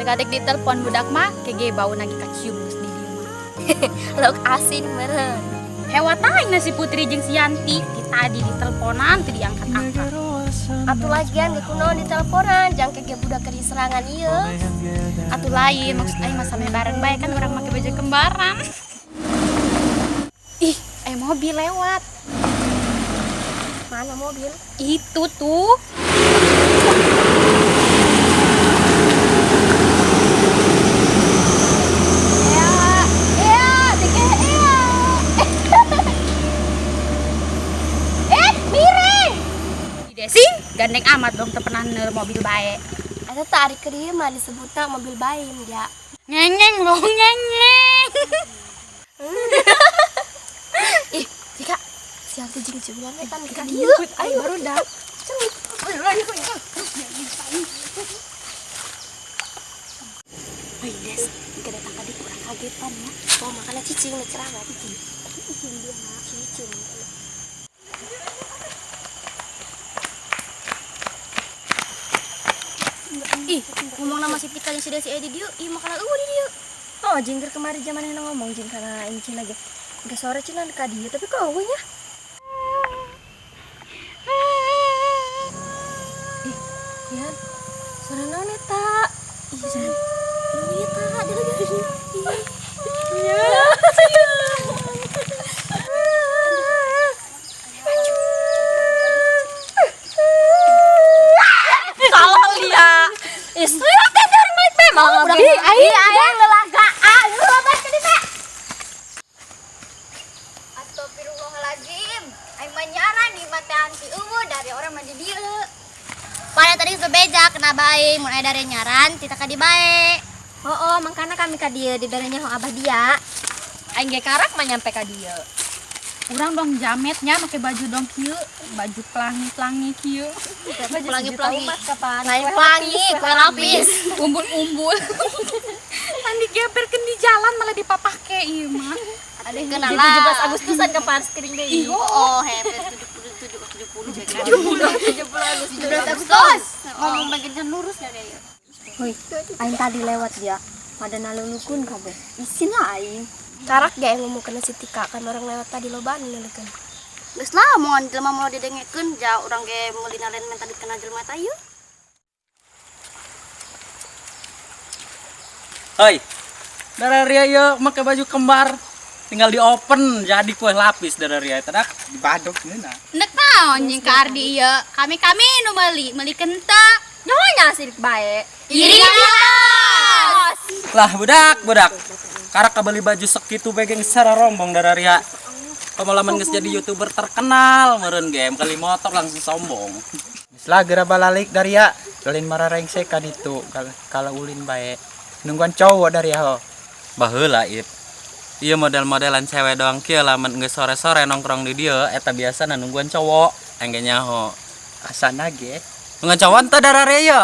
Tika dek ditelepon budak mah kege bau lagi kacium geus di dieu mah. Lauk asin meureun. Hewat aing na si Putri jeung si Yanti ti tadi diteleponan teu diangkat-angkat. Atuh lagian ge kunaon diteleponan, jang kege budak keur diserangan ieu. Atuh lain maksud aing mah sampe bareng bae kan urang make baju kembaran. Ih, mobil lewat. Mana mobil? Itu tuh. Ya, ya, tiga, ya. Miring. Desi, gandeng amat dong teu pernah ner mobil bae. Eta tarik ke dieu mah disebutna mobil baim ya. Ngengeng loh, ngengeng. Ih, Tika, si Yanti jeung si Ulan eta ka dieu. Ayo barudak. Wih, Des, jika datang tadi kurang kagetan ya. Oh, makanya cicing nu cerewet. Cicing dia mah, cicing. Ih, ngomong nama si Tika jeung si Desi aya di dieu, ih makana eueuh di dieu. Oh, jeung keur kemari zaman manehna ngomong jeung kana incin lagi. Geus sore cenah ka dieu tapi kok eueuh nya. Ih, Yan. Suara naon eta? Ih, suara naon eta? Ada lagi. Ih. Iya. Salah dia. Ih, suara teh dari mic teh malah Udah, ih, aing aing lelagaan. Lu lobat ka dieu teh. Astagfirullahalazim. Aing mah nyaran di mata anti eueuh dari orang mah di dieu. Pada tadi geus bebeja kena bae, mun aya dari nyaran tita ka di bae. Oh, oh, mangkana kami ka dieu dibere nyaho abah dia. Aing ge karak mah nyampe ka dieu. Urang dong jametnya make baju dong kieu, baju pelangi-pelangi kieu. Pelangi-pelangi. Kapan? Lain pelangi, kue lapis. Umbul-umbul. Kan digeberkeun di jalan malah dipapake ieu mah. Ada kenal 17 Agustusan kapan screen deui. Oh, happy 77 70 70 Agustus. 17 Agustus. Ngomong bagian lurus ya deh. Hoi, aing tadi lewat dia. Pada nalulukun kabeh. Isin lah aing. Karak ge yang ngomong kana si Tika kan orang lewat tadi lobaan nalulukun. Geus lah omongan jelema moal didengekeun, ja urang ge meuli nalen minta duit kana jelema eta ieu. Hoi. Dararia ieu make baju kembar. Tinggal di open jadi kue lapis dararia eta dak dibadok ngeuna. Nek naon jeung ka Ardi ieu? Kami-kami nu meuli, meuli kenta. Nyonya sirik bae. Iring atas. Lah budak, budak. Karak kabeli baju sekitu begeng secara rombong dararia. Pemalaman geus jadi YouTuber terkenal meureun game kali motor langsung sombong. Geus lah geura balalik daria. Lain mararengsek ka ditu kala ulin bae. Nungguan cowok daria ho. Baheula ip. Ieu model-modelan cewek doang kieu lamun geus sore-sore nongkrong di dieu eta biasana nungguan cowok engge nyaho. Asana ge. Nungguan cowok teh dararia ieu.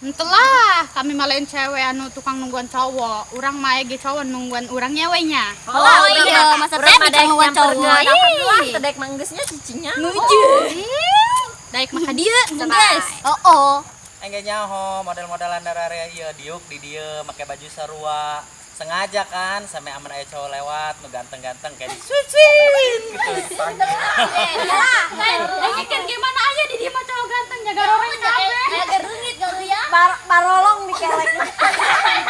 Henteu lah, kami mah lain cewek anu tukang nungguan cowok. Urang mah ge cowok nungguan urang nya we nya. Oh iya, masa teh bisa nungguan cowok. Alhamdulillah teh daek manggeusnya cicinya. Nuju. Daek mah ka dieu, guys. Oh, oh. Engge nyaho model-modelan dararia ieu diuk di dieu make baju sarua. Sengaja kan sampe aman aya cowok lewat nu ganteng-ganteng kayak di sweet sweet gitu. Lagi kan gimana aja di dieu mah cowok ganteng jaga roreng kabeh. Agak rengit kali ya. Barolong di kelek mah.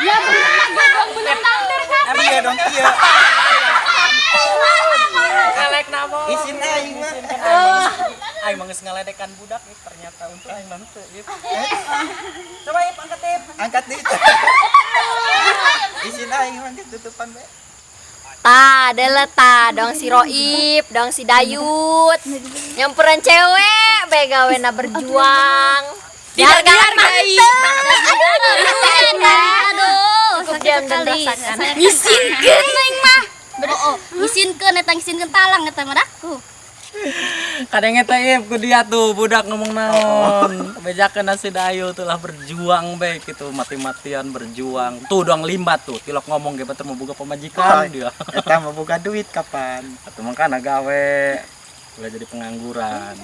Ya bener lah gua dong bener tangder kabeh. Emang ya dong kieu. Kelek namo. Isin aing mah. Aing mah geus ngaledekan budak ih ternyata untuk aing mah henteu ip. Coba ip angkat ip. Angkat deui. Isin aing mah geus tutupan bae. Ta, dele ta, dong si Roib, dong si Dayut. Nyamperan cewek, bae gawena berjuang. Tidak dihargai. Aduh, Cukup sakit diam dan sekali. rasakan. Ngisinkeun aing mah. Oh, oh, ngisinkeun eta ngisinkeun talang eta mah daku. Kadang eta ip ku dia tuh budak ngomong naon. Bejakeun si Dayu tuh lah berjuang bae gitu mati-matian berjuang. Tuh doang limbat tuh tilok ngomong ge batur mau boga pamajikan dia. Eta mau boga duit kapan? Atuh mangkana gawe. Ulah jadi pengangguran.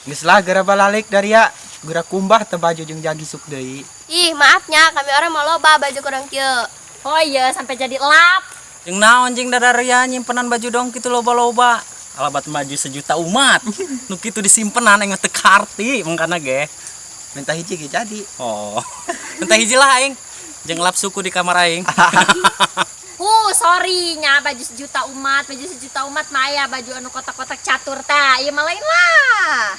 Geus lah geura balalik dari ya. Geura kumbah teh baju jeung jagi suk deui. Ih, maafnya kami orang mau loba baju kurang kieu. Oh iya, sampai jadi lap. Jeung naon jeung dadaria nyimpenan baju dong kitu loba-loba. Alabat maju sejuta umat. Nu kitu disimpenan aing mah teu karti mangkana ge. Minta hiji ge jadi. Oh. Entah hiji lah aing. Jeung lap suku di kamar aing. Sorry nya baju sejuta umat, baju sejuta umat mah aya baju anu kotak-kotak catur tah. Ieu mah lain lah.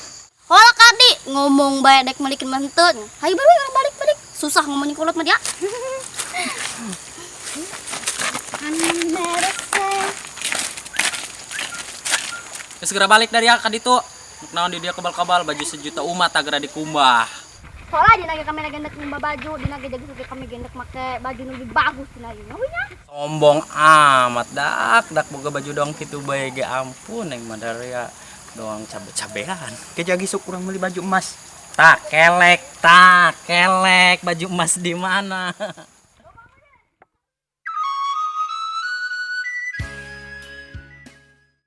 Hola kadi, ngomong bae dek malikin mah henteu. Hayu balik balik balik. Susah ngomongin kolot mah dia. Geus segera balik dari ka ditu. Naon di dia kebal-kebal baju sejuta umat tah geura dikumbah. Soalnya dina ge kami gendek ngumbah baju, dina ge jaga suke kami gendek make baju nu lebih bagus dina ieu nya. Sombong amat dak dak boga baju dong kitu bae ge ampun aing mah daria doang cabe-cabean. Ke jagi sok urang meuli baju emas. Tak kelek baju emas di mana?